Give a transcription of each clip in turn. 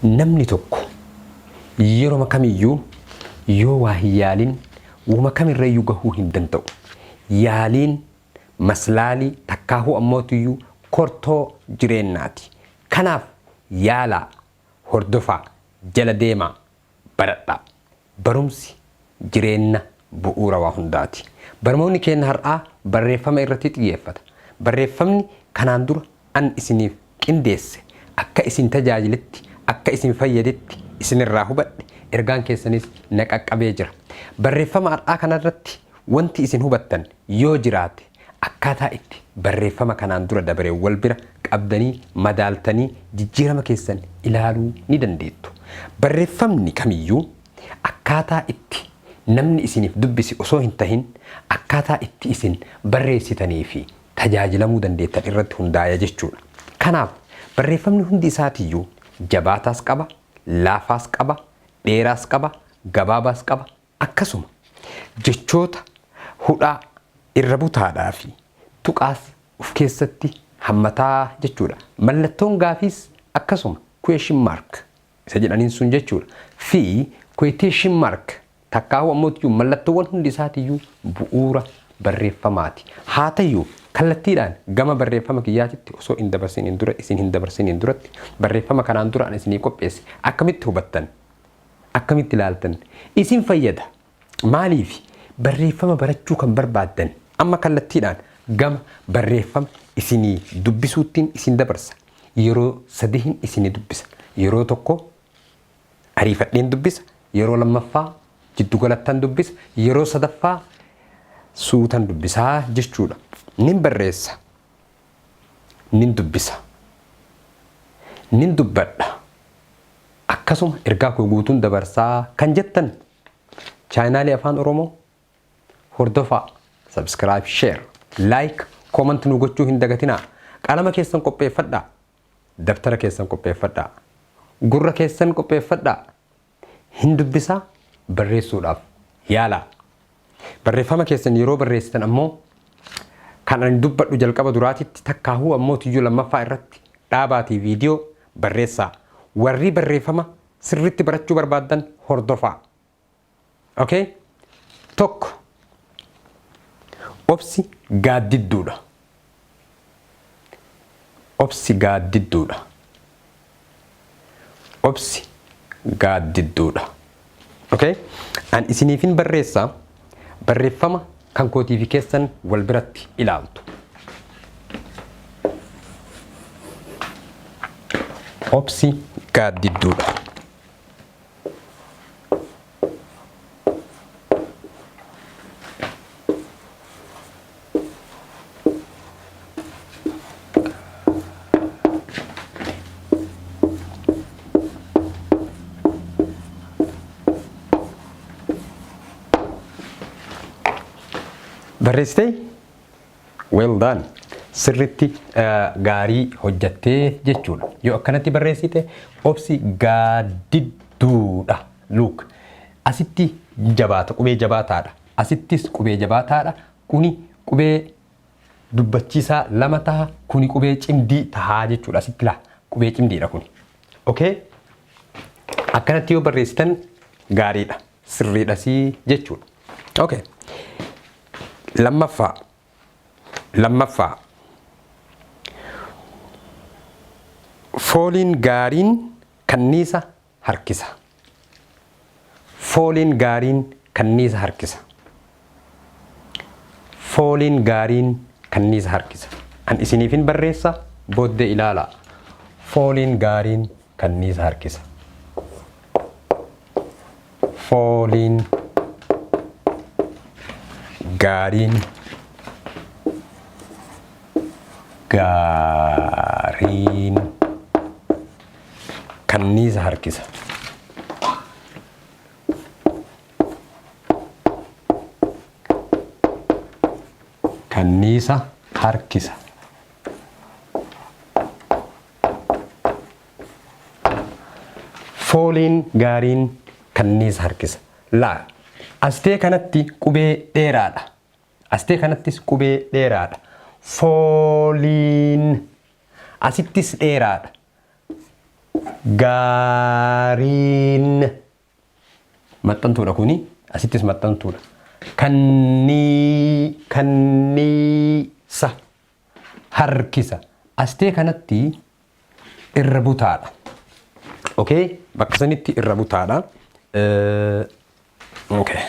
Namni tokko yeroma kamiyyuu yoo waa hin yaalin woma kamirrayyuu gahuu hin danda'u. Yaaliin maslaalii takkaahuu ammootiyyuu kortoo jireennaati. Kanaaf yaalaa, hordofaa, jala deemaa, baradhaa. Barumsi jireenna bu'uura waa hundaati. Barmoonni keenna har'aa barreeffama irratti xiyyeeffata. Barreeffamni kanaan dura an isiniif qindeesse akka isin tajaajiletti, akka isin fayyadetti isinirraa hubadhe, ergaan keessanis na qaqqabee jira. Barreeffama har'aa kanarratti wanti isin hubattan yoo jiraate akkaataa itti barreeffama kanaan dura dabareen wal bira qabdanii madaaltanii jijjiirama keessan ilaaluu ni dandeettu. Barreeffamni kamiyyuu akkaataa itti namni isiniif dubbise osoo hin tahin akkaataa itti isin barreessitanii fi tajaajilamuu dandeettan irratti hundaaya jechuudha. Kanaaf barreeffamni hundi isaatiyyuu jabaataas qaba, laafaas qaba, dheeraas qaba, gabaabaas qaba, Akkasuma jechoota hudhaa, irra butaadhaa fi tuqaas uf keessatti hammataa jechuudha. Mallattoon gaafiis akkasuma question mark isa jedhaniin sun jechuudha. Fi quotation mark takkaahuu ammoo mallattoowwan hundi isaatiyyuu bu'uura barreeffamaati. Haa tayyuu kallattiidhaan gama barreeffama kiyyaatitti osoo hin dabarsiniin dura isin hin dabarsiniin duratti barreeffama kanaan dura ani isinii qopheesse akkamitti hubattan? Akkamitti ilaaltan? Isin fayyada. Maaliif? Barreeffama barachuu kan barbaaddan amma kallattiidhaan gama barreeffama isinii dubbisuuttiin isin dabarsa. Yeroo sadihin isinii dubbisa. Yeroo tokko ariifadheen dubbisa. Yeroo lammaffaa jiddugalattan dubbisa. Yeroo sadaffaa suutan dubbisaa jechuudha. Nin barreessa. Nin dubbisa. Nin dubbadha. Akkasuma ergaa koo guutuun dabarsaa kan jettan chaayinaalii Afaan Oromoo hordofaa, subscribe, share, like, comment nu gochuu hin dagatinaa. Qalama keessan qopheeffadhaa. Dabtara keessan qopheeffadhaa. Gurra keessan qopheeffadhaa. Hin dubbisaa barreessuudhaaf yaalaa. Barreeffama keessan yeroo barreessitan ammoo kan ani dubbadhu jalqaba duraatitti takkaahuu ammoo tiyyuu lammaffaa irratti dhaabaatii viidiyoo barreessaa. Warri barreeffama sirriitti barachuu barbaaddan hordofaa. Okay? Tokko obsi gaaddidduudha. Obsi gaaddidduudha. Obsi gaaddidduudha. Okay? An isiniifin barreessa barreeffama kan kootii fi keessan wal biratti ilaaltu. Obsi gaaddidduudha. Barreessitee? Well done. Sirritti gaarii hojjattee jechuudha. Yoo akkanatti barreessite obsi gaaddidduudha. Look. Asitti jabaata qubee jabaataadha. Asittis qubee jabaataadha. Kuni qubee dubbachiisaa lama taha. Kuni qubee cimdii tahaa jechuudha. Asitti laa qubee cimdiidha kuni. Okay? Akkanatti yoo barreessitan gaariidha. Sirriidhasii jechuudha. Okay. Lammaffaa. Lammaffaa. Fooliin gaariin kanniisa harkisa. Fooliin gaariin kanniisa harkisa. Fooliin gaariin kanniisa harkisa. An isiniifin barreessa booddee ilaalaa. Fooliin gaariin kanniisa harkisa. Fooliin gaariin gaariin kanniisa harkisa. Kanniisa harkisa. Fooliin gaariin kanniisa harkisa. Laa. Astee kanatti qubee dheeraadha. Astee kanattis qubee dheeraadha. Fooliin asittis dheeraadha. Gaariin maxxantuudha kuni asittis maxxantuudha. Kannii kanniisa harkisa. Astee kanatti irra butaadha. Okay, bakka sanitti irra butaadha. Okay.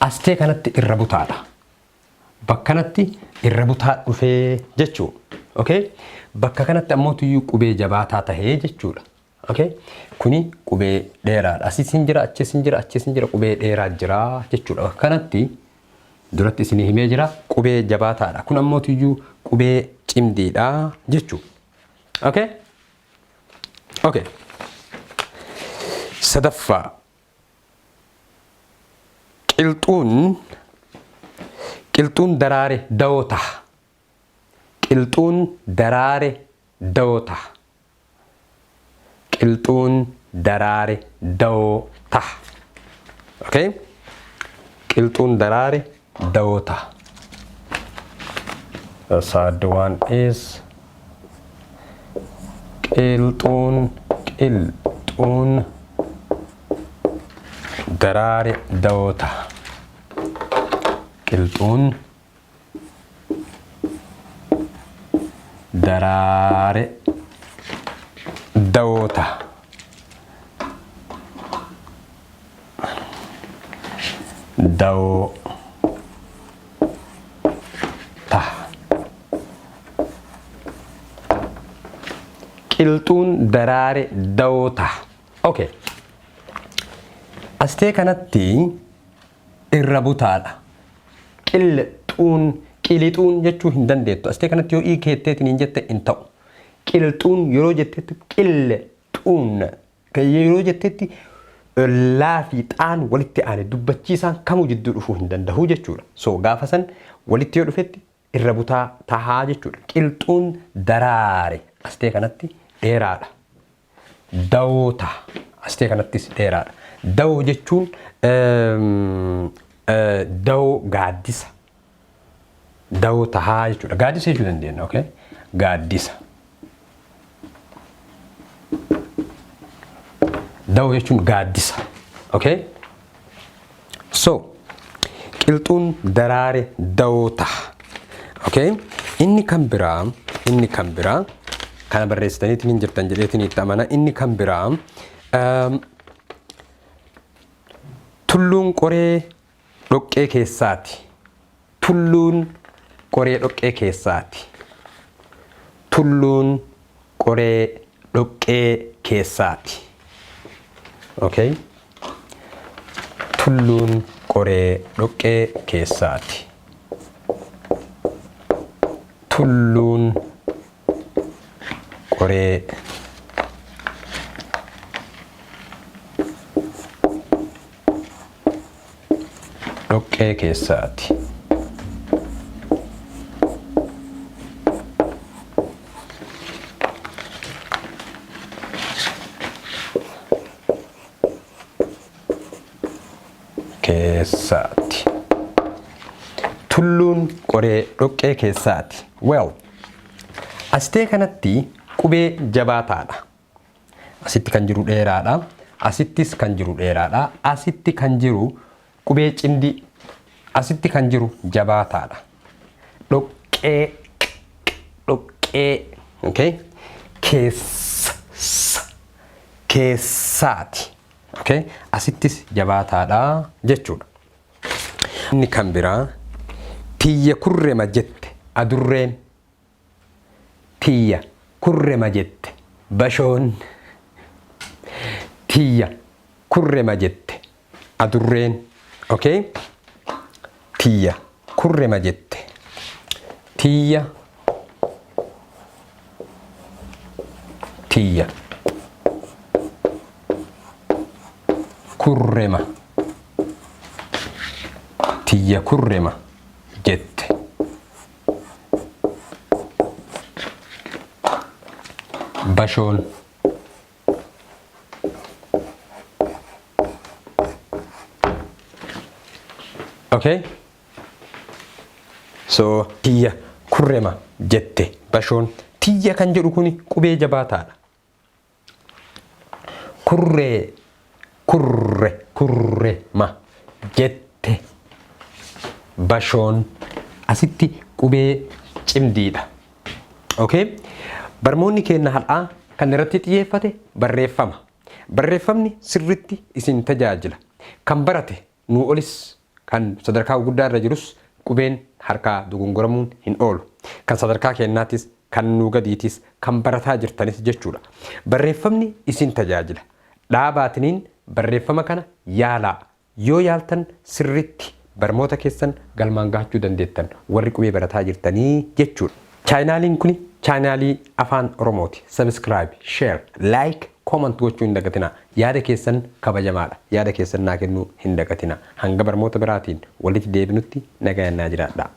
Astee kanatti irra butaadha. Bakka kanatti irra butaa dhufee jechuu. Okay? Bakka kanatti ammoo tuyyuu qubee jabaataa tahee jechuudha. Okay? Kuni qubee dheeraadha. Asis hin jira, achis hin jira, achis hin jira, qubee dheeraa jira jechuudha. Bakka kanatti duratti isinii himee jira qubee jabaataadha. Kun ammoo tuyyuu qubee cimdiidha jechuudha. Okay? Okay. Sadaffaa Qilxuun Qilxuun daraare dawoo taha. Qilxuun daraare dawoo taha. Qilxuun daraare dawoo taha. Okay? Qilxuun daraare dawoo taha. The third one is qilxuun qilxuun daraare dawoo taha. Qilxuun daraare dawoo taha. Dawoo taha. Qilxuun daraare dawoo taha. Okay. Astee kanatti irra butaadha. Qilxuun qilixuun jechuu hin dandeettu. Astee kanatti yoo ii keetteetiin hin jette hin ta'u. Qilxuun yeroo jettetti qilxuun yeroo jettetti laa fi xaan walitti aane dubbachiisaan kamuu jidduu dhufuu hin danda'u jechuudha. So gaafa san walitti yoo dhufetti irra butaa tahaa jechuudha. Qilxuun daraare astee kanatti dheeraadha. Dawoo taha astee kanattis dheeraadha. Dawoo jechuun dawoo gaaddisa. Dawoo tahaa jechuudha. Gaaddisa jechuu dandeenya. Okay? Gaaddisa. Dawoo jechuun gaaddisa. Okay? So, qilxuun daraare dawoo taha. Okay? Inni kan biraa, inni kan biraa, kana barreessitaniitiin hin jirtan jedheetiin itti amana. Inni kan biraa, tulluun qoree dhoqqee keessaati. Tulluun qoree dhoqqee keessaati. Tulluun qoree dhoqqee keessaati. Okay? Tulluun qoree dhoqqee keessaati. Tulluun qoree dhoqqee keessaati. Keessaati. Tulluun qoree dhoqqee keessaati. Well, astee kanatti qubee jabaataadha. Asitti kan jiru dheeraadha. Asittis kan jiru dheeraadha. Asitti kan jiru qubee cimdii. Asitti kan jiru jabaataadha. Dhoqqee dhoqqee okay? Keessa keessaati. Okay? Asittis jabaataadha jechuudha. Inni kan biraa tiyya kurrema jette adurreen Tiyya kurrema jette bashoon. Tiyya kurrema jette adurreen. Okay? Tiyya kurrema jette. Tiyya tiyya kurrema tiyya kurrema jette. Bashoon. Okay? So tiyya kurrema jette bashoon. Tiyya kan jedhu kuni qubee jabaataadha. Kurree, kurre, kurre ma jette bashoon. Asitti qubee cimdiidha. Okay? Barmoonni keenya har'aa kan irratti xiyyeeffate barreeffama. Barreeffamni sirritti isin tajaajila. Kan barate nuu olis, kan sadarkaa guddaa irra jirus, qubeen harkaa dogongoramuun hin oolu. Kan sadarkaa kennaatis, kan nuu gadiitis, kan barataa jirtanis jechuudha. Barreeffamni isin tajaajila. Dhaabaatiniin barreeffama kana yaalaa. Yoo yaaltan sirritti barmoota keessan galmaan gahachuu dandeettan, warri qubee barataa jirtanii jechuudha. Chaayinaaliin kuni chaayinaalii Afaan Oromooti. Subscribe, share, like, comment gochuu hin dagatinaa. Yaada keessan kabajamaadha. Yaada keessan naa kennuu hin dagatinaa. Hanga barmoota biraatiin walitti deebinutti nagayaan naa jiraadhaa.